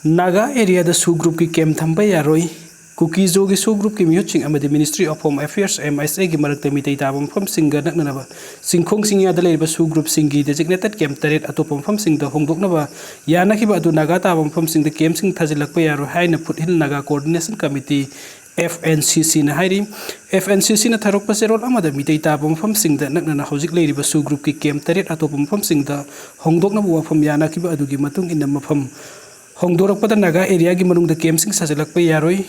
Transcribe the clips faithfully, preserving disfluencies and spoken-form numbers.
ꯅꯥꯒꯥ ꯑꯦꯔꯤꯌꯥꯗ ꯁꯨ ꯒ꯭ꯔꯨꯞꯀꯤ ꯀꯦꯝ ꯊꯝꯕ ꯌꯥꯔꯣꯏ꯫ ꯀꯨꯀꯤ ꯖꯣꯒꯤ ꯁꯨ ꯒ꯭ꯔꯨꯞꯀꯤ ꯃꯤꯍꯨꯠꯁꯤꯡ ꯑꯃꯗꯤ Ministry of Home Affairs, M H A, ꯒꯤ ꯃꯔꯛꯇ ꯃꯤꯇꯩ ꯇꯥꯕ ꯃꯐꯝꯁꯤꯡꯒ ꯅꯛꯅꯅꯕ ꯆꯤꯡꯈꯣꯡ ꯆꯤꯡꯌꯥꯗ ꯂꯩꯔꯤꯕ ꯁꯨ ꯒ꯭ꯔꯨꯞꯁꯤꯡꯒꯤ designated ꯀꯦꯝ ꯇꯔꯦꯠ ꯑꯇꯣꯞꯄ ꯃꯐꯝꯁꯤꯡꯗ ꯍꯣꯡꯗꯣꯛꯅꯕ ꯌꯥꯅꯈꯤꯕ ꯑꯗꯨ ꯅꯥꯒꯥ ꯇꯥꯕ ꯃꯐꯝꯁꯤꯡꯗ ꯀꯦꯝꯁꯤꯡ ꯊꯥꯖꯤꯜꯂꯛꯄ ꯌꯥꯔꯣꯏ ꯍꯥꯏꯅ Foothill Naga Coordination Committee, F N C C, ꯅ ꯍꯥꯏꯔꯤ꯫ F N C C ꯅ ꯊꯥꯔꯛꯄ ꯆꯦꯔꯣꯜ ꯑꯃꯗ ꯃꯤꯇꯩ ꯇꯥꯕ ꯃꯐꯝꯁꯤꯡꯗ ꯅꯛꯅꯅ ꯍꯧꯖꯤꯛ ꯂꯩꯔꯤꯕ ꯁꯨ ꯒ꯭ꯔꯨꯞꯀꯤ ꯀꯦꯝ ꯇꯔꯦꯠ ꯑꯇꯣꯞꯄ ꯃꯐꯝꯁꯤꯡꯗ ꯍꯣꯡꯗꯣꯛꯅꯕ ꯋꯥꯐꯝ ꯌꯥꯅꯈꯤꯕ ꯑꯗꯨꯒꯤ ꯃꯇꯨꯡ ꯏꯟꯅ ꯃꯐꯝ ꯍꯣꯡꯗꯣꯔꯛꯄꯗ ꯅꯥꯒꯥ ꯑꯦꯔꯤꯌꯥꯒꯤ ꯃꯅꯨꯡꯗ ꯀꯦꯝꯁꯤꯡ ꯁꯥꯖꯤꯜꯂꯛꯄ ꯌꯥꯔꯣꯏ꯫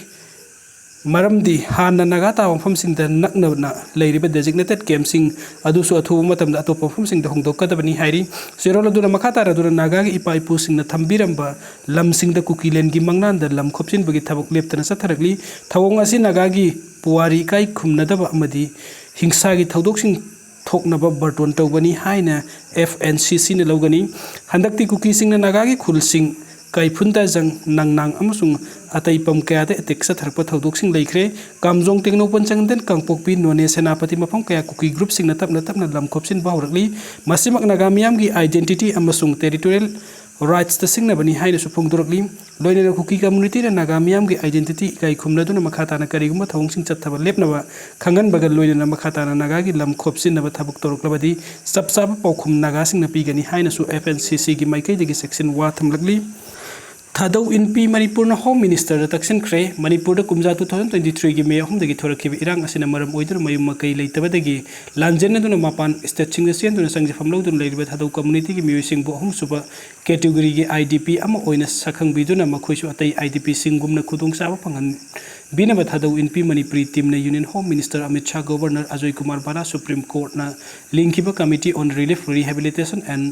ꯃꯔꯝꯗꯤ ꯍꯥꯟꯅ ꯅꯥꯒꯥ ꯇꯥꯕ ꯃꯐꯝꯁꯤꯡꯗ ꯅꯛꯅꯅ ꯂꯩꯔꯤꯕ designated ꯀꯦꯝꯁꯤꯡ ꯑꯗꯨꯁꯨ ꯑꯊꯨꯕ ꯃꯇꯝꯗ ꯑꯇꯣꯞꯄ ꯃꯐꯝꯁꯤꯡꯗ ꯍꯣꯡꯗꯣꯛꯀꯗꯕꯅꯤ ꯍꯥꯏꯔꯤ꯫ ꯆꯦꯔꯣꯜ ꯑꯗꯨꯅ ꯃꯈꯥ ꯇꯥꯔꯗꯨꯅ ꯅꯥꯒꯥꯒꯤ ꯏꯄꯥ ꯏꯄꯨꯁꯤꯡꯅ ꯊꯝꯕꯤꯔꯝꯕ ꯂꯝꯁꯤꯡꯗ ꯀꯨꯀꯤꯂꯦꯟꯒꯤ ꯃꯪꯂꯥꯟꯗ ꯂꯝ ꯈꯣꯞꯆꯤꯟꯕꯒꯤ ꯊꯕꯛ ꯂꯦꯞꯇꯅ ꯆꯠꯊꯔꯛꯂꯤ꯫ ꯊꯧꯑꯣꯡ ꯑꯁꯤ ꯅꯥꯒꯥꯒꯤ ꯄꯨꯋꯥꯔꯤ ꯏꯀꯥꯏ ꯈꯨꯝꯅꯗꯕ ꯑꯃꯗꯤ ꯍꯤꯡꯁꯥꯒꯤ ꯊꯧꯗꯣꯛꯁꯤꯡ ꯊꯣꯛꯅꯕ ꯕꯥꯔꯇꯣꯟ ꯇꯧꯕꯅꯤ ꯍꯥꯏꯅ F N C C ꯅ ꯂꯧꯒꯅꯤ꯫ ꯍꯟꯗꯛꯇꯤ ꯀꯨꯀꯤꯁꯤꯡꯅ ꯅꯥꯒꯥꯒꯤ ꯈꯨꯜꯁꯤꯡ ꯀꯩꯐꯨꯟ ꯇꯥꯖꯪ, ꯅꯪꯅꯥꯡ ꯑꯃꯁꯨꯡ ꯑꯇꯩ ꯄꯝ ꯀꯌꯥꯗ ꯑꯦꯇꯦꯛ ꯆꯠꯊꯔꯛꯄ ꯊꯧꯗꯣꯛꯁꯤꯡ ꯂꯩꯈ꯭ꯔꯦ꯫ ꯀꯥꯝꯖꯣꯡ, ꯇꯦꯡꯅꯧꯄꯜ, ꯆꯥꯟꯗꯦꯜ, ꯀꯥꯡꯄꯣꯛꯄꯤ, ꯅꯣꯅꯦ, ꯁꯦꯅꯥꯄꯇꯤ ꯃꯐꯝ ꯀꯌꯥ ꯀꯨꯀꯤ ꯒ꯭ꯔꯨꯞꯁꯤꯡꯅ ꯇꯞꯅ ꯇꯞꯅ ꯂꯝ ꯈꯣꯞꯆꯤꯟꯕ ꯍꯧꯔꯛꯂꯤ꯫ ꯃꯁꯤꯃꯛ ꯅꯥꯒꯥ ꯃꯤꯌꯥꯝꯒꯤ identity ꯑꯃꯁꯨꯡ territorial rights ꯇ ꯁꯤꯡꯅꯕꯅꯤ ꯍꯥꯏꯅꯁꯨ ꯐꯣꯡꯗꯣꯔꯛꯂꯤ꯫ ꯂꯣꯏꯅꯅ ꯀꯨꯀꯤ community ꯅ ꯅꯥꯒꯥ ꯃꯤꯌꯥꯝꯒꯤ identity ꯏꯀꯥꯏ ꯈꯨꯝꯅꯗꯨꯅ ꯃꯈꯥ ꯇꯥꯅ ꯀꯔꯤꯒꯨꯝꯕ ꯊꯧꯑꯣꯡꯁꯤꯡ ꯆꯠꯊꯕ ꯂꯦꯞꯅꯕ ꯈꯪꯍꯟꯕꯒ ꯂꯣꯏꯅꯅ ꯃꯈꯥ ꯇꯥꯅ ꯅꯥꯒꯥꯒꯤ ꯂꯝ ꯈꯣꯞꯆꯤꯟꯅꯕ ꯊꯕꯛ ꯇꯧꯔꯛꯂꯕꯗꯤ ꯆꯞ ꯆꯥꯕ ꯄꯥꯎꯈꯨꯝ ꯅꯥꯒꯥꯁꯤꯡꯅ ꯄꯤꯒꯅꯤ ꯍꯥꯏꯅꯁꯨ F N C C ꯒꯤ ꯃꯥꯏꯀꯩꯗꯒꯤ ꯆꯦꯛꯁꯤꯟ ꯋꯥ ꯊꯝꯂꯛꯂꯤ꯫ ꯊꯥꯗꯧ ꯏꯟꯄꯤ ꯃꯅꯤꯄꯨꯔꯅ Home Minister ꯗ ꯇꯛꯁꯤꯟꯈ꯭ꯔꯦ꯫ ꯃꯅꯤꯄꯨꯔꯗ ꯀꯨꯝꯖꯥ two thousand twenty three ꯒꯤ May ꯑꯍꯨꯝꯗꯒꯤ ꯊꯣꯔꯛꯈꯤꯕ ꯏꯔꯥꯡ ꯑꯁꯤꯅ ꯃꯔꯝ ꯑꯣꯏꯗꯨꯅ ꯃꯌꯨꯝ ꯃꯀꯩ ꯂꯩꯇꯕꯗꯒꯤ ꯂꯥꯟꯖꯦꯟꯅꯗꯨꯅ ꯃꯄꯥꯟ state ꯁꯤꯡꯗ ꯆꯦꯟꯗꯨꯅ ꯆꯪꯖꯐꯝ ꯂꯧꯗꯨꯅ ꯂꯩꯔꯤꯕ ꯊꯥꯗꯧ community ꯒꯤ ꯃꯤꯑꯣꯏꯁꯤꯡꯕꯨ ꯑꯍꯨꯝꯁꯨꯕ category ꯒꯤ I D P ꯑꯃ ꯑꯣꯏꯅ ꯁꯛꯈꯪꯕꯤꯗꯨꯅ ꯃꯈꯣꯏꯁꯨ ꯑꯇꯩ I D P ꯁꯤꯡꯒꯨꯝꯅ ꯈꯨꯗꯣꯡꯆꯥꯕ ꯐꯪꯍꯟꯕꯤꯅꯕ ꯊꯥꯗꯧ ꯏꯟꯄꯤ ꯃꯅꯤꯄꯨꯔꯤ team ꯅ Union Home Minister Amit Shah, Governor Ajoy Kumar ꯚꯥꯂꯥ, Supreme Court ꯅ ꯂꯤꯡꯈꯤꯕ Committee on Relief, Rehabilitation and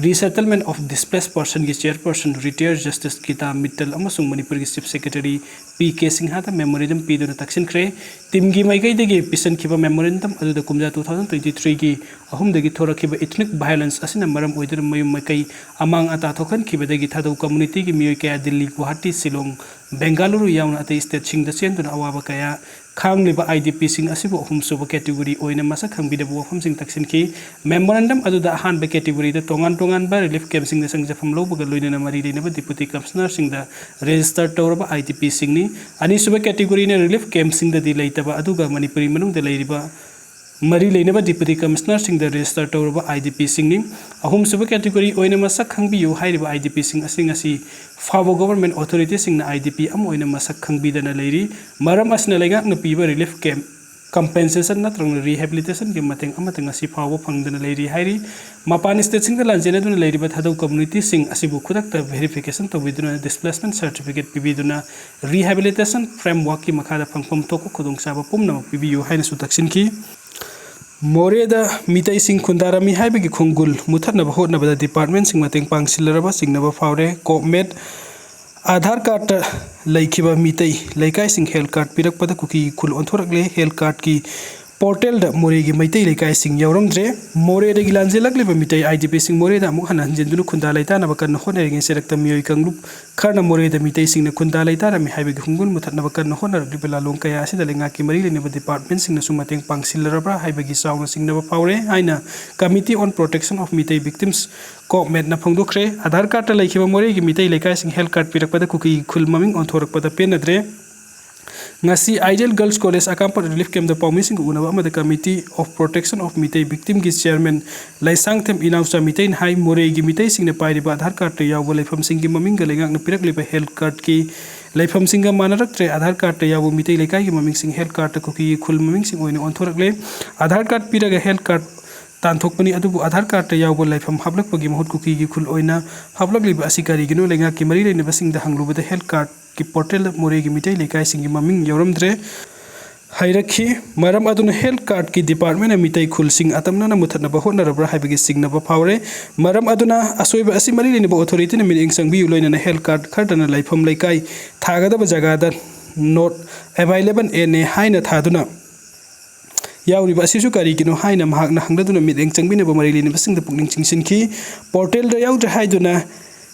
Resettlement of Displaced Person ꯒꯤ chairperson Retired Justice guitar Mittal ꯑꯃꯁꯨꯡ ꯃꯅꯤꯄꯨꯔꯒꯤ Chief Secretary P K ꯁꯤꯡꯍꯗ memorandum ꯄꯤꯗꯨꯅ ꯇꯛꯁꯤꯟꯈ꯭ꯔꯦ꯫ Team ꯒꯤ ꯃꯥꯏꯀꯩꯗꯒꯤ ꯄꯤꯁꯤꯟꯈꯤꯕ memorandum ꯑꯗꯨꯗ ꯀꯨꯝꯖꯥ two thousand twenty three ꯒꯤ ꯑꯍꯨꯝꯗꯒꯤ ꯊꯣꯔꯛꯈꯤꯕ ethnic violence ꯑꯁꯤꯅ ꯃꯔꯝ ꯑꯣꯏꯗꯨꯅ ꯃꯌꯨꯝ ꯃꯀꯩ ꯑꯃꯥꯡ ꯑꯇꯥ ꯊꯣꯛꯍꯟꯈꯤꯕꯗꯒꯤ ꯊꯥꯗꯧ community ꯒꯤ ꯃꯤꯑꯣꯏ ꯀꯌꯥ ꯗꯤꯜꯂꯤ, ꯒꯨꯋꯥꯍꯥꯇꯤ, ꯁꯤꯂꯣꯡ, ꯕꯦꯡꯒꯥꯂꯨꯔꯨ ꯌꯥꯎꯅ ꯑꯇꯩ state ꯁꯤꯡꯗ ꯆꯦꯟꯗꯨꯅ ꯑꯋꯥꯕ ꯀꯌꯥ ꯈꯥꯡꯂꯤꯕ IDPꯁꯤꯡ ꯑꯁꯤꯕꯨ ꯑꯍꯨꯝꯁꯨꯕ category ꯑꯣꯏꯅ ꯃꯁꯛ ꯈꯪꯕꯤꯅꯕ ꯋꯥꯐꯝꯁꯤꯡ ꯇꯛꯁꯤꯟꯈꯤ꯫ Memorandum ꯑꯗꯨꯗ ꯑꯍꯥꯟꯕ categoryꯗ ꯇꯣꯉꯥꯟ ꯇꯣꯉꯥꯟꯕ relief campꯁꯤꯡꯗ ꯆꯪꯖꯐꯝ ꯂꯧꯕꯒ ꯂꯣꯏꯅꯅ ꯃꯔꯤ ꯂꯩꯅꯕ Deputy Commissionerꯁꯤꯡꯗ register ꯇꯧꯔꯕ IDPꯁꯤꯡꯅꯤ꯫ ꯑꯅꯤꯁꯨꯕ categoryꯅ relief campꯁꯤꯡꯗꯗꯤ ꯂꯩꯇꯕ ꯑꯗꯨꯒ ꯃꯅꯤꯄꯨꯔꯤ ꯃꯅꯨꯡꯗ ꯂꯩꯔꯤꯕ ꯃꯔꯤ ꯂꯩꯅꯕ Deputy Commissionerꯁꯤꯡꯗ register ꯇꯧꯔꯕ IDPꯁꯤꯡꯅꯤ꯫ ꯑꯍꯨꯝꯁꯨꯕ category ꯑꯣꯏꯅ ꯃꯁꯛ ꯈꯪꯕꯤꯌꯨ ꯍꯥꯏꯔꯤꯕ IDPꯁꯤꯡ ꯑꯁꯤ ꯉꯁꯤ ꯐꯥꯎꯕ government authorityꯁꯤꯡꯅ IDP ꯑꯃ ꯑꯣꯏꯅ ꯃꯁꯛ ꯈꯪꯕꯤꯗꯅ ꯂꯩꯔꯤ꯫ ꯃꯔꯝ ꯑꯁꯤꯅ ꯂꯩꯉꯥꯛꯅ ꯄꯤꯕ relief camp compensation ꯅꯠꯇ꯭ꯔꯒꯅ rehabilitationꯒꯤ ꯃꯇꯦꯡ ꯑꯃꯠꯇ ꯉꯁꯤ ꯐꯥꯎꯕ ꯐꯪꯗꯅ ꯂꯩꯔꯤ ꯍꯥꯏꯔꯤ꯫ ꯃꯄꯥꯟ stateꯁꯤꯡꯗ ꯂꯥꯟꯖꯦꯟꯅꯗꯨꯅ ꯂꯩꯔꯤꯕ ꯊꯥꯗꯧ communityꯁꯤꯡ ꯑꯁꯤꯕꯨ ꯈꯨꯗꯛꯇ verification ꯇꯧꯕꯤꯗꯨꯅ displacement certificate ꯄꯤꯕꯤꯗꯨꯅ rehabilitation frameworkꯀꯤ ꯃꯈꯥꯗ ꯐꯪꯐꯝ ꯊꯣꯛꯄ ꯈꯨꯗꯣꯡꯆꯥꯕ ꯄꯨꯝꯅꯃꯛ ꯄꯤꯕꯤꯌꯨ ꯍꯥꯏꯅꯁꯨ ꯇꯛꯁꯤꯟꯈꯤ꯫ ꯃꯣꯔꯦꯗ ꯃꯤꯇꯩꯁꯤꯡ ꯈꯨꯟꯗꯥꯔꯝꯃꯤ ꯍꯥꯏꯕꯒꯤ ꯈꯣꯡꯒꯨꯜ ꯃꯨꯊꯠꯅꯕ ꯍꯣꯠꯅꯕꯗ departmentꯁꯤꯡ ꯃꯇꯦꯡ ꯄꯥꯡꯁꯤꯜꯂꯔꯕ ꯆꯤꯡꯅꯕ ꯐꯥꯎꯔꯦ꯫ COPMED Aadhaar cardꯇ ꯂꯩꯈꯤꯕ ꯃꯤꯇꯩ ꯂꯩꯀꯥꯏꯁꯤꯡ health card ꯄꯤꯔꯛꯄꯗ ꯀꯨꯀꯤꯒꯤ ꯈꯨꯜ ꯑꯣꯟꯊꯣꯔꯛꯂꯦ꯫ Health cardꯀꯤ portalꯗ ꯃꯣꯔꯦꯒꯤ ꯃꯩꯇꯩ ꯂꯩꯀꯥꯏꯁꯤꯡ ꯌꯥꯎꯔꯝꯗ꯭ꯔꯦ꯫ ꯃꯣꯔꯦꯗꯒꯤ ꯂꯥꯟꯖꯦꯜꯂꯛꯂꯤꯕ ꯃꯤꯇꯩ IDPꯁꯤꯡ ꯃꯣꯔꯦꯗ ꯑꯃꯨꯛ ꯍꯟꯅ ꯍꯟꯖꯤꯟꯗꯨꯅ ꯈꯨꯟꯗꯥ ꯂꯩꯇꯥꯅꯕ ꯀꯟꯅ ꯍꯣꯠꯅꯔꯤꯉꯩ ꯆꯦꯔꯛꯇ ꯃꯤꯑꯣꯏ ꯀꯥꯡꯂꯨꯞ ꯈꯔꯅ ꯃꯣꯔꯦꯗ ꯃꯤꯇꯩꯁꯤꯡꯅ ꯈꯨꯟꯗꯥ ꯂꯩꯇꯥꯔꯝꯃꯤ ꯍꯥꯏꯕꯒꯤ ꯈꯣꯡꯒꯨꯜ ꯃꯨꯊꯠꯅꯕ ꯀꯟꯅ ꯍꯣꯠꯅꯔꯛꯂꯤꯕ ꯂꯥꯂꯣꯡ ꯀꯌꯥ ꯑꯁꯤꯗ ꯂꯩꯉꯥꯛꯀꯤ ꯃꯔꯤ ꯂꯩꯅꯕ departmentꯁꯤꯡꯅꯁꯨ ꯃꯇꯦꯡ ꯄꯥꯡꯁꯤꯜꯂꯔꯕ꯭ꯔꯥ ꯍꯥꯏꯕꯒꯤ ꯆꯥꯎꯅ ꯆꯤꯡꯅꯕ ꯐꯥꯎꯔꯦ ꯍꯥꯏꯅ Committee on Protection of Meitei Victims, COPMEDꯅ ꯐꯣꯡꯗꯣꯛꯈ꯭ꯔꯦ꯫ Aadhaar cardꯇ ꯂꯩꯈꯤꯕ ꯃꯣꯔꯦꯒꯤ ꯃꯤꯇꯩ ꯂꯩꯀꯥꯏꯁꯤꯡ health card ꯄꯤꯔꯛꯄꯗ ꯀꯨꯀꯤꯒꯤ ꯈꯨꯜ ꯃꯃꯤꯡ ꯑꯣꯟꯊꯣꯔꯛꯄꯗ ꯄꯦꯟꯅꯗ꯭ꯔꯦ꯫ ꯉꯁꯤ Ideal Girls College ꯑꯀꯥꯝꯄꯠ relief campꯇ ꯄꯥꯎꯃꯤꯁꯤꯡꯒ ꯎꯅꯕ ꯑꯃꯗ Committee of Protection of Meitei Victimꯒꯤ chairman Leishangthem ꯏꯅꯥꯎꯆꯥ ꯃꯤꯇꯩꯅ ꯍꯥꯏ, ꯃꯣꯔꯦꯒꯤ ꯃꯤꯇꯩꯁꯤꯡꯅ ꯄꯥꯏꯔꯤꯕ Aadhaar cardꯇ ꯌꯥꯎꯕ ꯂꯩꯐꯝꯁꯤꯡꯒꯤ ꯃꯃꯤꯡꯒ ꯂꯩꯉꯥꯛꯅ ꯄꯤꯔꯛꯂꯤꯕ health cardꯀꯤ ꯂꯩꯐꯝꯁꯤꯡꯒ ꯃꯥꯟꯅꯔꯛꯇ꯭ꯔꯦ꯫ Aadhaar cardꯇ ꯌꯥꯎꯕ ꯃꯤꯇꯩ ꯂꯩꯀꯥꯏꯒꯤ ꯃꯃꯤꯡꯁꯤꯡ health cardꯇ ꯀꯨꯀꯤꯒꯤ ꯈꯨꯜ ꯃꯃꯤꯡꯁꯤꯡ ꯑꯣꯏꯅ ꯑꯣꯟꯊꯣꯔꯛꯂꯦ꯫ Aadhaar card ꯄꯤꯔꯒ health card ꯇꯥꯟꯊꯣꯛꯄꯅꯤ, ꯑꯗꯨꯕꯨ Aadhaar cardꯇ ꯌꯥꯎꯕ ꯂꯩꯐꯝ ꯍꯥꯞꯂꯛꯄꯒꯤ ꯃꯍꯨꯠ ꯀꯨꯀꯤꯒꯤ ꯈꯨꯜ ꯑꯣꯏꯅ ꯍꯥꯞꯂꯛꯂꯤꯕ ꯑꯁꯤ ꯀꯔꯤꯒꯤꯅꯣ? ꯂꯩꯉꯥꯛꯀꯤ ꯃꯔꯤ ꯂꯩꯅꯕꯁꯤꯡꯗ ꯍꯪꯂꯨꯕꯗ health cardꯀꯤ portalꯗ ꯃꯣꯔꯦꯒꯤ ꯃꯤꯇꯩ ꯂꯩꯀꯥꯏꯁꯤꯡꯒꯤ ꯃꯃꯤꯡ ꯌꯥꯎꯔꯝꯗ꯭ꯔꯦ꯫ ꯍꯥꯏꯔꯛꯈꯤ꯫ ꯃꯔꯝ ꯑꯗꯨꯅ health cardꯀꯤ departmentꯅ ꯃꯤꯇꯩ ꯈꯨꯜꯁꯤꯡ ꯑꯇꯝꯅꯅ ꯃꯨꯊꯠꯅꯕ ꯍꯣꯠꯅꯔꯕ꯭ꯔꯥ ꯍꯥꯏꯕꯒꯤ ꯆꯤꯡꯅꯕ ꯐꯥꯎꯔꯦ꯫ ꯃꯔꯝ ꯑꯗꯨꯅ ꯑꯁꯣꯏꯕ ꯑꯁꯤ ꯃꯔꯤ ꯂꯩꯅꯕ authorityꯅ ꯃꯤꯠꯌꯦꯡ ꯆꯪꯕꯤꯌꯨ, ꯂꯣꯏꯅꯅ health card ꯈꯔꯗꯅ ꯂꯩꯐꯝ ꯂꯩꯀꯥꯏ ꯊꯥꯒꯗꯕ ꯖꯒꯥꯗ not available ꯑꯦꯟ ꯑꯦ ꯍꯥꯏꯅ ꯊꯥꯗꯨꯅ ꯌꯥꯎꯔꯤꯕ ꯑꯁꯤꯁꯨ ꯀꯔꯤꯒꯤꯅꯣ ꯍꯥꯏꯅ ꯃꯍꯥꯛꯅ ꯍꯪꯂꯗꯨꯅ ꯃꯤꯠꯌꯦꯡ ꯆꯪꯕꯤꯅꯕ ꯃꯔꯤ ꯂꯩꯅꯕꯁꯤꯡꯗ ꯄꯨꯛꯅꯤꯡ ꯆꯤꯡꯁꯤꯟꯈꯤ꯫ Portalꯗ ꯌꯥꯎꯗ꯭ꯔꯦ ꯍꯥꯏꯗꯨꯅ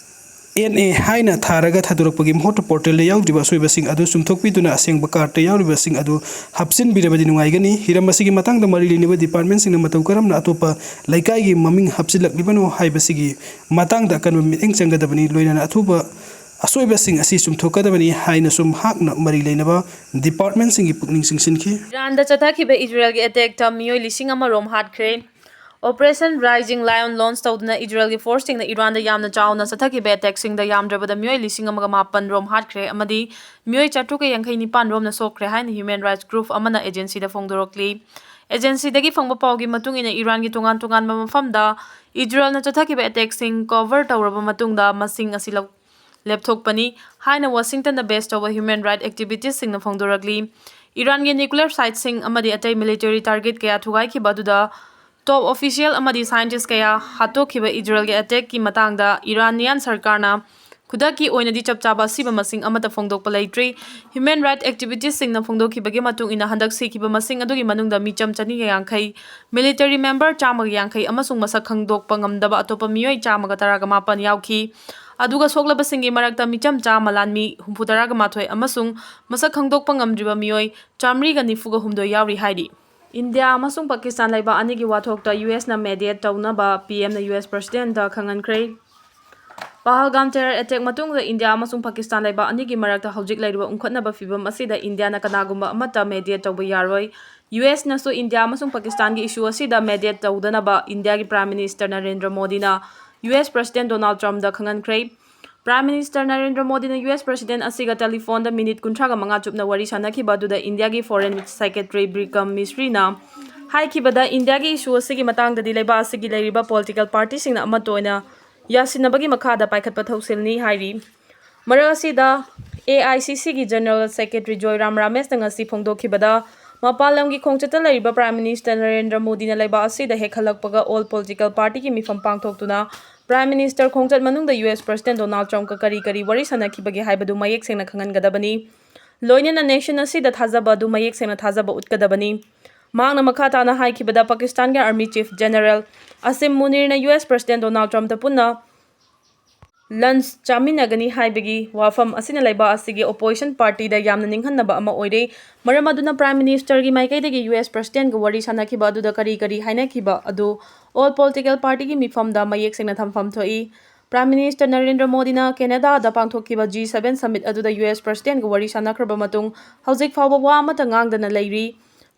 ꯑꯦꯟ ꯑꯦ ꯍꯥꯏꯅ ꯊꯥꯔꯒ ꯊꯥꯗꯣꯔꯛꯄꯒꯤ ꯃꯍꯨꯠꯇ ꯄꯣꯔꯇꯦꯜꯗ ꯌꯥꯎꯗ꯭ꯔꯤꯕ ꯑꯁꯣꯏꯕꯁꯤꯡ ꯑꯗꯨ ꯆꯨꯝꯊꯣꯛꯄꯤꯗꯨꯅ ꯑꯁꯦꯡꯕ ꯀꯥꯔꯠꯇ ꯌꯥꯎꯔꯤꯕꯁꯤꯡ ꯑꯗꯨ ꯍꯥꯞꯆꯤꯟꯕꯤꯔꯕꯗꯤ ꯅꯨꯡꯉꯥꯏꯒꯅꯤ꯫ ꯍꯤꯔꯝ ꯑꯁꯤꯒꯤ ꯃꯇꯥꯡꯗ ꯃꯔꯤ ꯂꯩꯅꯕ ꯗꯤꯄꯥꯔꯠꯃꯦꯟꯁꯤꯡꯅ ꯃꯇꯧ ꯀꯔꯝꯅ ꯑꯇꯣꯞꯄ ꯂꯩꯀꯥꯏꯒꯤ ꯃꯃꯤꯡ ꯍꯥꯞꯆꯤꯜꯂꯛꯂꯤꯕꯅꯣ ꯍꯥꯏꯕꯁꯤꯒꯤ ꯃꯇꯥꯡꯗ ꯑꯀꯟꯕ ꯃꯤꯠꯌꯦꯡ ꯆꯪꯒꯗꯕꯅꯤ꯫ ꯂꯣꯏꯅꯅ ꯑꯊꯨꯕ ꯑꯁꯣꯏꯕꯁꯤꯡ ꯑꯁꯤ ꯆꯨꯝꯊꯣꯛꯀꯗꯕꯅꯤ ꯍꯥꯏꯅꯁꯨ ꯃꯍꯥꯛꯅ ꯃꯔꯤ ꯂꯩꯅꯕ ꯗꯤꯄꯥꯔꯠꯃꯦꯟꯁꯤꯡꯒꯤ ꯄꯨꯛꯅꯤꯡ ꯆꯤꯡꯁꯤꯟꯈꯤ꯫ ꯏꯔꯥꯟꯗ ꯆꯠꯊꯈꯤꯕ ꯏꯖꯔꯦꯜꯒꯤ ꯑꯦꯇꯦꯛꯇ ꯃꯤꯑꯣꯏ ꯂꯤꯁꯤꯡ ꯑꯃ ꯔꯣꯝ ꯍꯥꯠꯈ꯭ꯔꯦ꯫ Operation Rising Lion launch ꯇꯧꯗꯨꯅ ꯏꯖꯔꯦꯜꯒꯤ ꯐꯣꯔꯁꯁꯤꯡꯅ ꯏꯔꯥꯟꯗ ꯌꯥꯝꯅ ꯆꯥꯎꯅ ꯆꯠꯊꯈꯤꯕ ꯑꯦꯇꯦꯛꯁꯤꯡꯗ ꯌꯥꯝꯗ꯭ꯔꯕꯗ ꯃꯤꯑꯣꯏ ꯂꯤꯁꯤꯡ ꯑꯃꯒ ꯃꯥꯄꯟ ꯔꯣꯝ ꯍꯥꯠꯈ꯭ꯔꯦ ꯑꯃꯗꯤ ꯃꯤꯑꯣꯏ ꯆꯥꯇ꯭ꯔꯨꯛꯀ ꯌꯥꯡꯈꯩ ꯅꯤꯄꯥꯟ ꯔꯣꯝꯅ ꯁꯣꯛꯈ꯭ꯔꯦ ꯍꯥꯏꯅ ꯍ꯭ꯌꯨꯃꯦꯟ ꯔꯥꯏꯠꯁ ꯒ꯭ꯔꯨꯞ ꯑꯃꯅ ꯑꯦꯖꯦꯟꯁꯤꯗ ꯐꯣꯡꯗꯣꯔꯛꯂꯤ꯫ ꯑꯦꯖꯦꯟꯁꯤꯗꯒꯤ ꯐꯪꯕ ꯄꯥꯎꯒꯤ ꯃꯇꯨꯡ ꯏꯟꯅ ꯏꯔꯥꯟꯒꯤ ꯇꯣꯉꯥꯟ ꯇꯣꯉꯥꯟꯕ ꯃꯐꯝꯗ ꯏꯖꯔꯦꯜꯅ ꯆꯠꯊꯈꯤꯕ ꯑꯦꯇꯦꯛꯁꯤꯡ ꯀꯣꯚꯔ ꯇꯧꯔꯕ ꯃꯇꯨꯡꯗ ꯃꯁꯤꯡ ꯑꯁꯤ ꯂꯧ-, ꯂꯦꯞꯊꯣꯛꯄꯅꯤ ꯍꯥꯏꯅ ꯋꯥꯁꯤꯡꯇꯟꯗ ꯕꯦꯁ ꯇꯧꯕ ꯍ꯭ꯌꯨꯃꯦꯟ ꯔꯥꯏꯠ ꯑꯦꯛꯇꯤꯚꯤꯁ꯭ꯠꯁꯤꯡꯅ ꯐꯣꯡꯗꯣꯔꯛꯂꯤ꯫ ꯏꯔꯥꯟꯒꯤ ꯅ꯭ꯌꯨꯀ꯭ꯂꯤꯌꯔ ꯁꯥꯏꯠꯁꯤꯡ ꯑꯃꯗꯤ ꯑꯇꯩ ꯃꯤꯂꯤꯇꯔꯤ ꯇꯥꯔꯒꯦꯠ ꯀꯌꯥ ꯊꯨꯒꯥꯏꯈꯤꯕ ꯑꯗꯨꯗ ꯇꯣꯞ ꯑꯣꯐꯤꯁꯤꯌꯦꯜ ꯑꯃꯗꯤ ꯁꯥꯏꯟꯇꯤꯁ꯭ꯠ ꯀꯌꯥ ꯍꯥꯠꯇꯣꯛꯈꯤꯕ ꯏꯖꯔꯦꯜꯒꯤ ꯑꯦꯇꯦꯛꯀꯤ ꯃꯇꯥꯡꯗ ꯏꯔꯥꯅꯤꯌꯥꯟ ꯁꯔꯀꯥꯔꯅ ꯈꯨꯗꯛꯀꯤ ꯑꯣꯏꯅꯗꯤ ꯆꯞ ꯆꯥꯕ ꯑꯁꯤꯕ ꯃꯁꯤꯡ ꯑꯃꯠꯇ ꯐꯣꯡꯗꯣꯛꯄ ꯂꯩꯇ꯭ꯔꯤ꯫ ꯍ꯭ꯌꯨꯃꯦꯟ ꯔꯥꯏꯠ ꯑꯦꯛꯇꯤꯚꯤꯁ꯭ꯠꯁꯤꯡꯅ ꯐꯣꯡꯗꯣꯛꯈꯤꯕꯒꯤ ꯃꯇꯨꯡ ꯏꯟꯅ ꯍꯟꯗꯛ ꯁꯤꯈꯤꯕ ꯃꯁꯤꯡ ꯑꯗꯨꯒꯤ ꯃꯅꯨꯡꯗ ꯃꯤꯆꯝ ꯆꯅꯤꯒ ꯌꯥꯡꯈꯩ, ꯃꯤꯂꯤꯇꯔꯤ ꯃꯦꯝꯕꯔ ꯆꯥꯝꯃꯒ ꯌꯥꯡꯈꯩ ꯑꯃꯁꯨꯡ ꯃꯁꯛ ꯈꯪꯗꯣꯛꯄ ꯉꯝꯗꯕ ꯑꯇꯣꯞꯄ ꯃꯤꯑꯣꯏ ꯆꯥꯝꯃꯒ ꯇꯔꯥꯒ ꯃꯥꯄꯟ ꯌꯥꯎꯈꯤ꯫ ꯑꯗꯨꯒ ꯁꯣꯛꯂꯕꯁꯤꯡꯒꯤ ꯃꯔꯛꯇ ꯃꯤꯆꯝ ꯆꯥꯝꯃ, ꯂꯥꯟꯃꯤ ꯍꯨꯝꯐꯨꯇꯔꯥꯒ ꯃꯥꯊꯣꯏ ꯑꯃꯁꯨꯡ ꯃꯁꯛ ꯈꯪꯗꯣꯛꯄ ꯉꯝꯗ꯭ꯔꯤꯕ ꯃꯤꯑꯣꯏ ꯆꯥꯃꯔꯤꯒ ꯅꯤꯐꯨꯒ ꯍꯨꯝꯗꯣꯏ ꯌꯥꯎꯔꯤ ꯍꯥꯏꯔꯤ꯫ ꯏꯟꯗꯤꯌꯥ ꯑꯃꯁꯨꯡ ꯄꯥꯀꯤꯁꯇꯥꯟ ꯂꯩꯕꯥꯛ ꯑꯅꯤꯒꯤ ꯋꯥꯊꯣꯛꯇ ꯌꯨ ꯑꯦꯁꯅ mediate ꯇꯧꯅꯕ ꯄꯤ ꯑꯦꯝꯅ ꯌꯨ ꯑꯦꯁ ꯄ꯭ꯔꯁꯤꯗꯦꯟꯠꯇ ꯈꯪꯍꯟꯈ꯭ꯔꯦ꯫ ꯄꯍꯜꯒꯥꯝ ꯇꯦꯔꯔ ꯑꯦꯇꯦꯛ ꯃꯇꯨꯡꯗ ꯏꯟꯗꯤꯌꯥ ꯑꯃꯁꯨꯡ ꯄꯥꯀꯤꯁꯇꯥꯟ ꯂꯩꯕꯥꯛ ꯑꯅꯤꯒꯤ ꯃꯔꯛꯇ ꯍꯧꯖꯤꯛ ꯂꯩꯔꯤꯕ ꯎꯪꯈꯠꯅꯕ ꯐꯤꯚꯝ ꯑꯁꯤꯗ ꯏꯟꯗꯤꯌꯥꯅ ꯀꯅꯥꯒꯨꯝꯕ ꯑꯃꯠꯇ mediate ꯇꯧꯕ ꯌꯥꯔꯣꯏ꯫ ꯌꯨ ꯑꯦꯁꯅꯁꯨ ꯏꯟꯗꯤꯌꯥ ꯑꯃꯁꯨꯡ ꯄꯥꯀꯤꯁꯇꯥꯟꯒꯤ issue ꯑꯁꯤꯗ mediate ꯇꯧꯗꯅꯕ ꯏꯟꯗꯤꯌꯥꯒꯤ Prime Minister ꯅꯔꯦꯟꯗ꯭ꯔ ꯃꯣꯗꯤꯅ ꯌꯨ ꯑꯦꯁ ꯄ꯭ꯔꯁꯤꯗꯦꯟꯠ ꯗꯣꯅꯥꯜꯗ ꯇ꯭ꯔꯝꯞꯗ ꯈꯪꯍꯟꯈ꯭ꯔꯦ꯫ Prime Minister ꯅꯔꯦꯟꯗ꯭ꯔ ꯃꯣꯗꯤꯅ ꯌꯨ ꯑꯦꯁ ꯄ꯭ꯔꯁꯤꯗꯦꯟꯠ ꯑꯁꯤꯒ ꯇꯦꯂꯤꯐꯣꯟꯗ ꯃꯤꯅꯤꯠ ꯀꯨꯟꯊ꯭ꯔꯥꯒ ꯃꯉꯥ ꯆꯨꯞꯅ ꯋꯥꯔꯤ ꯁꯥꯟꯅꯈꯤꯕ ꯑꯗꯨꯗ ꯏꯟꯗꯤꯌꯥꯒꯤ Foreign Secretary ꯕꯤꯀ꯭ꯔꯝ ꯃꯤꯁ꯭ꯔꯤꯅ ꯍꯥꯏꯈꯤꯕꯗ, ꯏꯟꯗꯤꯌꯥꯒꯤ issue ꯑꯁꯤꯒꯤ ꯃꯇꯥꯡꯗꯗꯤ ꯂꯩꯕꯥꯛ ꯑꯁꯤꯒꯤ ꯂꯩꯔꯤꯕ political partyꯁꯤꯡꯅ ꯑꯃꯠꯇ ꯑꯣꯏꯅ ꯌꯥꯁꯤꯟꯅꯕꯒꯤ ꯃꯈꯥꯗ ꯄꯥꯏꯈꯠꯄ ꯊꯧꯁꯤꯜꯅꯤ ꯍꯥꯏꯔꯤ꯫ ꯃꯔꯛ ꯑꯁꯤꯗ, ꯑꯦ ꯑꯥꯏ ꯁꯤ ꯁꯤꯒꯤ General Secretary ꯖꯣꯏꯔꯥꯝ ꯔꯥꯃꯦꯁꯅ ꯉꯁꯤ ꯐꯣꯡꯗꯣꯛꯈꯤꯕꯗ, ꯃꯄꯥꯟ ꯂꯝꯒꯤ ꯈꯣꯡꯆꯠꯇ ꯂꯩꯔꯤꯕ Prime Minister ꯅꯔꯦꯟꯗ꯭ꯔ ꯃꯣꯗꯤꯅ ꯂꯩꯕꯥꯛ ꯑꯁꯤꯗ ꯍꯦꯛ ꯍꯜꯂꯛꯄꯒ all political partyꯒꯤ ꯃꯤꯐꯝ ꯄꯥꯡꯊꯣꯛꯇꯨꯅ Prime Minister ꯈꯣꯡꯆꯠ ꯃꯅꯨꯡꯗ ꯌꯨ ꯑꯦꯁ ꯄ꯭ꯔꯁꯤꯗꯦꯟꯠ ꯗꯣꯅꯥꯜꯗ ꯇ꯭ꯔꯝꯞꯀ ꯀꯔꯤ ꯀꯔꯤ ꯋꯥꯔꯤ ꯁꯥꯟꯅꯈꯤꯕꯒꯦ ꯍꯥꯏꯕꯗꯨ ꯃꯌꯦꯛ ꯁꯦꯡꯅ ꯈꯪꯍꯟꯒꯗꯕꯅꯤ꯫ ꯂꯣꯏꯅꯅ nation ꯑꯁꯤꯗ ꯊꯥꯖꯕ ꯑꯗꯨ ꯃꯌꯦꯛ ꯁꯦꯡꯅ ꯊꯥꯖꯕ ꯎꯠꯀꯗꯕꯅꯤ꯫ ꯃꯍꯥꯛꯅ ꯃꯈꯥ ꯇꯥꯅ ꯍꯥꯏꯈꯤꯕꯗ, ꯄꯥꯀꯤꯁꯇꯥꯟꯒꯤ Army Chief General ꯑꯁꯤꯝ ꯃꯨꯅꯤꯔꯅ ꯌꯨ ꯑꯦꯁ ꯄ꯭ꯔꯁꯤꯗꯦꯟꯠ ꯗꯣꯅꯥꯜꯗ ꯇ꯭ꯔꯝꯞꯇ ꯄꯨꯟꯅ lunch ꯆꯥꯃꯤꯟꯅꯒꯅꯤ ꯍꯥꯏꯕꯒꯤ ꯋꯥꯐꯝ ꯑꯁꯤꯅ ꯂꯩꯕꯥꯛ ꯑꯁꯤꯒꯤ opposition partyꯗ ꯌꯥꯝꯅ ꯅꯤꯡꯍꯟꯅꯕ ꯑꯃ ꯑꯣꯏꯔꯦ꯫ ꯃꯔꯝ ꯑꯗꯨꯅ Prime Ministerꯒꯤ ꯃꯥꯏꯀꯩꯗꯒꯤ U S Presidentꯒ ꯋꯥꯔꯤ ꯁꯥꯟꯅꯈꯤꯕ ꯑꯗꯨꯗ ꯀꯔꯤ ꯀꯔꯤ ꯍꯥꯏꯅꯈꯤꯕ ꯑꯗꯨ all political partyꯒꯤ ꯃꯤꯐꯝꯗ ꯃꯌꯦꯛ ꯁꯦꯡꯅ ꯊꯝꯐꯝ ꯊꯣꯛꯏ꯫ Prime Minister ꯅꯔꯦꯟꯗ꯭ꯔ ꯃꯣꯗꯤꯅ Canadaꯗ ꯄꯥꯡꯊꯣꯛꯈꯤꯕ G seven summit ꯑꯗꯨꯗ U S Presidentꯒ ꯋꯥꯔꯤ ꯁꯥꯟꯅꯈ꯭ꯔꯕ ꯃꯇꯨꯡ ꯍꯧꯖꯤꯛ ꯐꯥꯎꯕ ꯋꯥ ꯑꯃꯠꯇ ꯉꯥꯡꯗꯅ ꯂꯩꯔꯤ꯫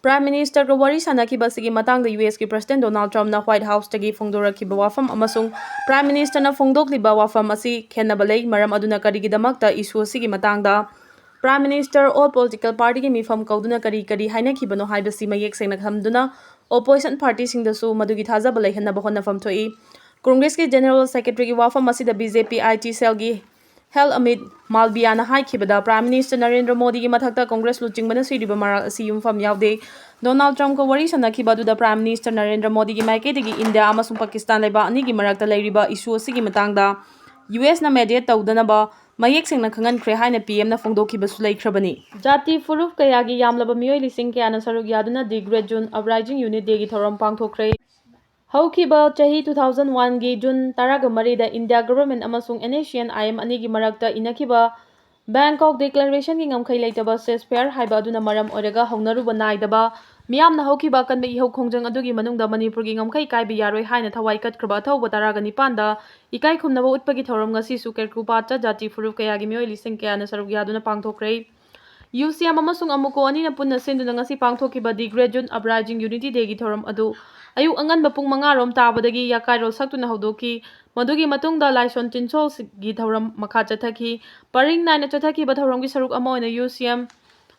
Prime Ministerꯒ ꯋꯥꯔꯤ ꯁꯥꯟꯅꯈꯤꯕ ꯑꯁꯤꯒꯤ ꯃꯇꯥꯡꯗ U Sꯀꯤ President Donald Trumpꯅ White Houseꯇꯒꯤ ꯐꯣꯡꯗꯣꯔꯛꯈꯤꯕ ꯋꯥꯐꯝ ꯑꯃꯁꯨꯡ Prime Ministerꯅ ꯐꯣꯡꯗꯣꯛꯂꯤꯕ ꯋꯥꯐꯝ ꯑꯁꯤ ꯈꯦꯟꯅꯕ ꯂꯩ꯫ ꯃꯔꯝ ꯑꯗꯨꯅ ꯀꯔꯤꯒꯤꯗꯃꯛꯇ issue ꯑꯁꯤꯒꯤ ꯃꯇꯥꯡꯗ Prime Minister all political partyꯒꯤ ꯃꯤꯐꯝ ꯀꯧꯗꯨꯅ ꯀꯔꯤ ꯀꯔꯤ ꯍꯥꯏꯅꯈꯤꯕꯅꯣ ꯍꯥꯏꯕꯁꯤ ꯃꯌꯦꯛ ꯁꯦꯡꯅ ꯊꯝꯗꯨꯅ opposition partyꯁꯤꯡꯗꯁꯨ ꯃꯗꯨꯒꯤ ꯊꯥꯖꯕ ꯂꯩꯍꯟꯅꯕ ꯍꯣꯠꯅꯐꯝ ꯊꯣꯛꯏ꯫ Congressꯀꯤ General Secretaryꯒꯤ ꯋꯥꯐꯝ ꯑꯁꯤꯗ B J P I T cellꯒꯤ head Amit Malviyaꯅ ꯍꯥꯏꯈꯤꯕꯗ, Prime Minister Narendra ꯃꯣꯗꯤꯒꯤ ꯃꯊꯛꯇ Congress ꯂꯨꯆꯤꯡꯕꯅ ꯁꯤꯔꯤꯕ ꯃꯔꯥꯜ ꯑꯁꯤ ꯌꯨꯝꯐꯝ ꯌꯥꯎꯗꯦ꯫ Donald Trumpꯀ ꯋꯥꯔꯤ ꯁꯥꯟꯅꯈꯤꯕ ꯑꯗꯨꯗ Prime Minister ꯅꯔꯦꯟꯗ꯭ꯔ ꯃꯣꯗꯤꯒꯤ ꯃꯥꯏꯀꯩꯗꯒꯤ India ꯑꯃꯁꯨꯡ ꯄꯥꯀꯤꯁꯇꯥꯟ ꯂꯩꯕꯥꯛ ꯑꯅꯤꯒꯤ ꯃꯔꯛꯇ ꯂꯩꯔꯤꯕ issue ꯑꯁꯤꯒꯤ ꯃꯇꯥꯡꯗ U Sꯅ mediate ꯇꯧꯗꯅꯕ ꯃꯌꯦꯛ ꯁꯦꯡꯅ ꯈꯪꯍꯟꯈ꯭ꯔꯦ ꯍꯥꯏꯅ P Mꯅ ꯐꯣꯡꯗꯣꯛꯈꯤꯕꯁꯨ ꯂꯩꯈ꯭ꯔꯕꯅꯤ꯫ ꯖꯥꯇꯤ ꯐꯨꯔꯨꯞ ꯀꯌꯥꯒꯤ ꯌꯥꯝꯂꯕ ꯃꯤꯑꯣꯏ ꯂꯤꯁꯤꯡ ꯀꯌꯥꯅ ꯁꯔꯨꯛ ꯌꯥꯗꯨꯅ The Great June Uprising Unity Dayꯒꯤ ꯊꯧꯔꯝ ꯄꯥꯡꯊꯣꯛꯈ꯭ꯔꯦ꯫ ꯍꯧꯈꯤꯕ ꯆꯍꯤ two thousand oneꯒꯤ June ꯇꯔꯥꯒ ꯃꯔꯤꯗ India Government ꯑꯃꯁꯨꯡ N S C N I M ꯑꯅꯤꯒꯤ ꯃꯔꯛꯇ ꯏꯅꯈꯤꯕ Bangkok Declarationꯒꯤ ꯉꯝꯈꯩ ꯂꯩꯇꯕ ceasefire ꯍꯥꯏꯕ ꯑꯗꯨꯅ ꯃꯔꯝ ꯑꯣꯏꯔꯒ ꯍꯧꯅꯔꯨꯕ ꯅꯥꯏꯗꯕ ꯃꯤꯌꯥꯝꯅ ꯍꯧꯈꯤꯕ ꯑꯀꯟꯕ ꯏꯍꯧ ꯈꯣꯡꯖꯪ ꯑꯗꯨꯒꯤ ꯃꯅꯨꯡꯗ ꯃꯅꯤꯄꯨꯔꯒꯤ ꯉꯝꯈꯩ ꯀꯥꯏꯕ ꯌꯥꯔꯣꯏ ꯍꯥꯏꯅ ꯊꯋꯥꯏ ꯀꯠꯈ꯭ꯔꯕ ꯑꯊꯧꯕ ꯇꯔꯥꯒ ꯅꯤꯄꯥꯟꯗ ꯏꯀꯥꯏ ꯈꯨꯝꯅꯕ ꯎꯠꯄꯒꯤ ꯊꯧꯔꯝ ꯉꯁꯤꯁꯨ ꯀꯦꯀꯨꯄꯥꯠꯇ ꯖꯥꯇꯤ ꯐꯨꯔꯨꯞ ꯀꯌꯥꯒꯤ ꯃꯤꯑꯣꯏ ꯂꯤꯁꯤꯡ ꯀꯌꯥꯅ ꯁꯔꯨꯛ ꯌꯥꯗꯨꯅ ꯄꯥꯡꯊꯣꯛꯈ꯭ꯔꯦ꯫ U C M ꯑꯃꯁꯨꯡ ꯑꯃꯨꯀꯣ ꯑꯅꯤꯅ ꯄꯨꯟꯅ ꯁꯤꯟꯗꯨꯅ ꯉꯁꯤ ꯄꯥꯡꯊꯣꯛꯈꯤꯕ The Great June Uprising Unity Dayꯒꯤ ꯊꯧꯔꯝ ꯑꯗꯨ ꯑꯌꯨꯛ ꯑꯉꯟꯕ ꯄꯨꯡ ꯃꯉꯥ ꯔꯣꯝ ꯇꯥꯕꯗꯒꯤ ꯌꯥꯀꯥꯏꯔꯣꯜ ꯁꯛꯇꯨꯅ ꯍꯧꯗꯣꯛꯈꯤ꯫ ꯃꯗꯨꯒꯤ ꯃꯇꯨꯡꯗ ꯂꯥꯏꯁꯣꯟ ꯆꯤꯟꯁꯣꯜꯒꯤ ꯊꯧꯔꯝ ꯃꯈꯥ ꯆꯠꯊꯈꯤ꯫ ꯄꯔꯤꯡ ꯅꯥꯏꯅ ꯆꯠꯊꯈꯤꯕ ꯊꯧꯔꯝꯒꯤ ꯁꯔꯨꯛ ꯑꯃ ꯑꯣꯏꯅ U C M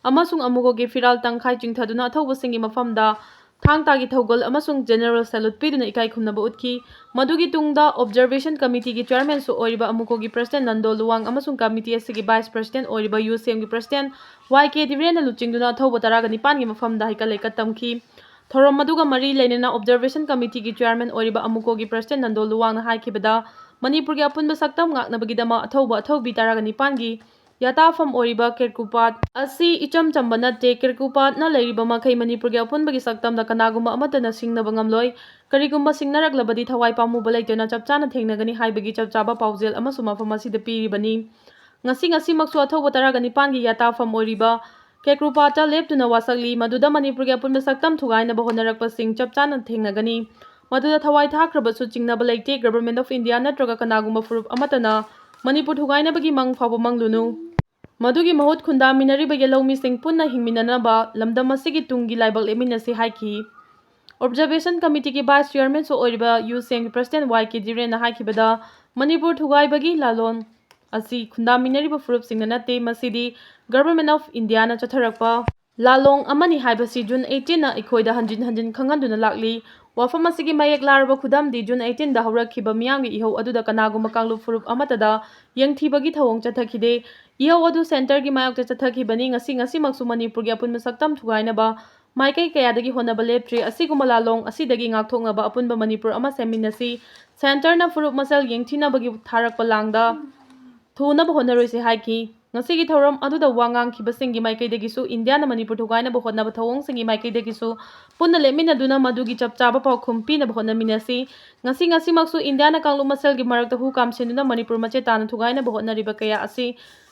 ꯑꯃꯁꯨꯡ ꯑꯃꯨꯀꯣꯒꯤ ꯐꯤꯔꯥꯜ ꯇꯪꯈꯥꯏ ꯆꯤꯡꯊꯗꯨꯅ ꯑꯊꯧꯕꯁꯤꯡꯒꯤ ꯃꯐꯝꯗ ꯊꯥꯡ ꯇꯥꯒꯤ ꯊꯧꯒꯜ ꯑꯃꯁꯨꯡ General Salute ꯄꯤꯗꯨꯅ ꯏꯀꯥꯏ ꯈꯨꯝꯅꯕ ꯎꯠꯈꯤ꯫ ꯃꯗꯨꯒꯤ ꯇꯨꯡꯗ Observation Committeeꯒꯤ Chairmanꯁꯨ ꯑꯣꯏꯔꯤꯕ ꯑꯃꯨꯀꯣꯒꯤ President ꯅꯟꯗꯣ ꯂꯨꯋꯥꯡ ꯑꯃꯁꯨꯡ committee ꯑꯁꯤꯒꯤ Vice President ꯑꯣꯏꯔꯤꯕ U C Mꯒꯤ President Y K ꯙꯤꯔꯦꯟꯅ ꯂꯨꯆꯤꯡꯗꯨꯅ ꯑꯊꯧꯕ ꯇꯔꯥꯒ ꯅꯤꯄꯥꯟꯒꯤ ꯃꯐꯝꯗ ꯍꯩꯀꯠ ꯂꯩꯀꯠ ꯇꯝꯈꯤ꯫ ꯊꯧꯔꯝ ꯑꯗꯨꯒ ꯃꯔꯤ ꯂꯩꯅꯅ Observation Committeeꯒꯤ Chairman ꯑꯣꯏꯔꯤꯕ ꯑꯃꯨꯀꯣꯒꯤ President ꯅꯟꯗꯣ ꯂꯨꯋꯥꯡꯅ ꯍꯥꯏꯈꯤꯕꯗ, ꯃꯅꯤꯄꯨꯔꯒꯤ ꯑꯄꯨꯟꯕ ꯁꯛꯇꯝ ꯉꯥꯛꯅꯕꯒꯤꯗꯃꯛ ꯑꯊꯧꯕ ꯑꯊꯧꯕꯤ ꯇꯔꯥꯒ ꯅꯤꯄꯥꯟꯒꯤ ꯌꯥꯇꯥꯐꯝ ꯑꯣꯏꯔꯤꯕ ꯀꯦꯀ꯭ꯔꯨꯄꯥꯠ ꯑꯁꯤ ꯏꯆꯝ ꯆꯝꯕ ꯅꯠꯇꯦ꯫ ꯀꯦꯀ꯭ꯔꯨꯄꯥꯠꯅ ꯂꯩꯔꯤꯕ ꯃꯈꯩ ꯃꯅꯤꯄꯨꯔꯒꯤ ꯑꯄꯨꯟꯕꯒꯤ ꯁꯛꯇꯝꯗ ꯀꯅꯥꯒꯨꯝꯕ ꯑꯃꯠꯇꯅ ꯁꯤꯡꯅꯕ ꯉꯝꯂꯣꯏ꯫ ꯀꯔꯤꯒꯨꯝꯕ ꯁꯤꯡꯅꯔꯛꯂꯕꯗꯤ ꯊꯋꯥꯏ ꯄꯥꯝꯃꯨꯕ ꯂꯩꯇꯅ ꯆꯞ ꯆꯥꯅ ꯊꯦꯡꯅꯒꯅꯤ ꯍꯥꯏꯕꯒꯤ ꯆꯞ ꯆꯥꯕ ꯄꯥꯎꯖꯦꯜ ꯑꯃꯁꯨ ꯃꯐꯝ ꯑꯁꯤꯗ ꯄꯤꯔꯤꯕꯅꯤ꯫ ꯉꯁꯤ ꯉꯁꯤꯃꯛꯁꯨ ꯑꯊꯧꯕ ꯇꯔꯥꯒ ꯅꯤꯄꯥꯟꯒꯤ ꯌꯥꯇꯥꯐꯝ ꯑꯣꯏꯔꯤꯕ ꯀꯦꯀ꯭ꯔꯨꯄꯥꯠꯇ ꯂꯦꯞꯇꯨꯅ ꯋꯥꯁꯛꯂꯤ꯫ ꯃꯗꯨꯗ ꯃꯅꯤꯄꯨꯔꯒꯤ ꯑꯄꯨꯟꯕ ꯁꯛꯇꯝ ꯊꯨꯒꯥꯏꯅꯕ ꯍꯣꯠꯅꯔꯛꯄꯁꯤꯡ ꯆꯞ ꯆꯥꯅ ꯊꯦꯡꯅꯒꯅꯤ꯫ ꯃꯗꯨꯗ ꯊꯋꯥꯏ ꯊꯥꯈ꯭ꯔꯕꯁꯨ ꯆꯤꯡꯅꯕ ꯂꯩꯇꯦ꯫ Government of India ꯅꯠꯇ꯭ꯔꯒ ꯀꯅꯥꯒꯨꯝꯕ ꯐꯨꯔꯨꯞ ꯑꯃꯠꯇꯅ ꯃꯅꯤꯄꯨꯔ ꯊꯨꯒꯥꯏꯅꯕꯒꯤ ꯃꯪ ꯐꯥꯎꯕ ꯃꯪꯂꯨꯅꯨ꯫ ꯃꯗꯨꯒꯤ ꯃꯍꯨꯠ ꯈꯨꯟꯗꯥꯃꯤꯟꯅꯔꯤꯕ ꯌꯦꯜꯍꯧꯃꯤꯁꯤꯡ ꯄꯨꯟꯅ ꯍꯤꯡꯃꯤꯟꯅꯅꯕ ꯂꯝꯗꯝ ꯑꯁꯤꯒꯤ ꯇꯨꯡꯒꯤ ꯂꯥꯏꯕꯛ ꯂꯦꯞꯃꯤꯟꯅꯁꯤ ꯍꯥꯏꯈꯤ꯫ Observation Committeeꯒꯤ Vice Chairmanꯁꯨ ꯑꯣꯏꯔꯤꯕ ꯌꯨ ꯁꯤ ꯑꯦꯝꯒꯤ President ꯋꯥꯏ ꯀꯦ ꯙꯤꯔꯦꯟꯅ ꯍꯥꯏꯈꯤꯕꯗ, ꯃꯅꯤꯄꯨꯔ ꯊꯨꯒꯥꯏꯕꯒꯤ ꯂꯥꯂꯣꯡ ꯑꯁꯤ ꯈꯨꯟꯗꯥꯃꯤꯟꯅꯔꯤꯕ ꯐꯨꯔꯨꯞꯁꯤꯡꯅ ꯅꯠꯇꯦ, ꯃꯁꯤꯗꯤ Government of Indiaꯅ ꯆꯠꯊꯔꯛꯄ ꯂꯥꯂꯣꯡ ꯑꯃꯅꯤ ꯍꯥꯏꯕꯁꯤ June eighteenꯅ ꯑꯩꯈꯣꯏꯗ ꯍꯟꯖꯤꯟ ꯍꯟꯖꯤꯟ ꯈꯪꯍꯟꯗꯨꯅ ꯂꯥꯛꯂꯤ꯫ ꯋꯥꯐꯝ ꯑꯁꯤꯒꯤ ꯃꯌꯦꯛ ꯂꯥꯔꯕ ꯈꯨꯗꯝꯗꯤ June eighteenꯗ ꯍꯧꯔꯛꯈꯤꯕ ꯃꯤꯌꯥꯝꯒꯤ ꯏꯍꯧ ꯑꯗꯨꯗ ꯀꯅꯥꯒꯨꯝꯕ ꯀꯥꯡꯂꯨꯞ ꯐꯨꯔꯨꯞ ꯑꯃꯠꯇꯗ ꯌꯦꯡꯊꯤꯕꯒꯤ ꯊꯧꯑꯣꯡ ꯆꯠꯊꯈꯤꯗꯦ꯫ ꯏꯍꯧ ꯑꯗꯨ centreꯒꯤ ꯃꯥꯌꯣꯛꯇ ꯆꯠꯊꯈꯤꯕꯅꯤ꯫ ꯉꯁꯤ ꯉꯁꯤꯃꯛꯁꯨ ꯃꯅꯤꯄꯨꯔꯒꯤ ꯑꯄꯨꯟꯕ ꯁꯛꯇꯝ ꯊꯨꯒꯥꯏꯅꯕ ꯃꯥꯏꯀꯩ ꯀꯌꯥꯗꯒꯤ ꯍꯣꯠꯅꯕ ꯂꯦꯞꯇ꯭ꯔꯤ꯫ ꯑꯁꯤꯒꯨꯝꯕ ꯂꯥꯂꯣꯡ ꯑꯁꯤꯗꯒꯤ ꯉꯥꯛꯊꯣꯛꯅꯕ ꯑꯄꯨꯟꯕ ꯃꯅꯤꯄꯨꯔ ꯑꯃ ꯁꯦꯝꯃꯤꯟꯅꯁꯤ꯫ Centreꯅ ꯐꯨꯔꯨꯞ ꯃꯁꯦꯜ ꯌꯦꯡꯊꯤꯅꯕꯒꯤ ꯊꯥꯔꯛꯄ ꯂꯥꯡꯗ ꯊꯨꯅꯕ ꯍꯣꯠꯅꯔꯣꯏꯁꯤ ꯍꯥꯏꯈꯤ꯫ ꯉꯁꯤꯒꯤ ꯊꯧꯔꯝ ꯑꯗꯨꯗ ꯋꯥ ꯉꯥꯡꯈꯤꯕꯁꯤꯡꯒꯤ ꯃꯥꯏꯀꯩꯗꯒꯤꯁꯨ ꯏꯟꯗꯤꯌꯥꯅ ꯃꯅꯤꯄꯨꯔ ꯊꯨꯒꯥꯏꯅꯕ ꯍꯣꯠꯅꯕ ꯊꯧꯑꯣꯡꯁꯤꯡꯒꯤ ꯃꯥꯏꯀꯩꯗꯒꯤꯁꯨ ꯄꯨꯟꯅ ꯂꯦꯞꯃꯤꯟꯅꯗꯨꯅ ꯃꯗꯨꯒꯤ ꯆꯞ ꯆꯥꯕ ꯄꯥꯎꯈꯨꯝ ꯄꯤꯅꯕ ꯍꯣꯠꯅꯃꯤꯟꯅꯁꯤ꯫ ꯉꯁꯤ ꯉꯁꯤꯃꯛꯁꯨ ꯏꯟꯗꯤꯌꯥꯅ ꯀꯥꯡꯂꯨꯞ ꯃꯁꯦꯜꯒꯤ ꯃꯔꯛꯇ ꯍꯨ ꯀꯥꯝꯁꯤꯟꯗꯨꯅ ꯃꯅꯤꯄꯨꯔ ꯃꯆꯦꯠ ꯇꯥꯅ ꯊꯨꯒꯥꯏꯅꯕ ꯍꯣꯠꯅꯔꯤꯕ ꯀꯌꯥ ꯑꯁꯤ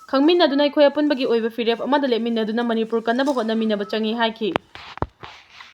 ꯈꯪꯃꯤꯟꯅꯗꯨꯅ ꯑꯩꯈꯣꯏ ꯑꯄꯨꯟꯕꯒꯤ ꯑꯣꯏꯕ ꯐꯤꯔꯦꯞ ꯑꯃꯗ ꯂꯦꯞꯃꯤꯟꯅꯗꯨꯅ ꯃꯅꯤꯄꯨꯔ ꯀꯟꯅꯕ ꯍꯣꯠꯅꯃꯤꯟꯅꯕ ꯆꯪꯏ ꯍꯥꯏꯈꯤ꯫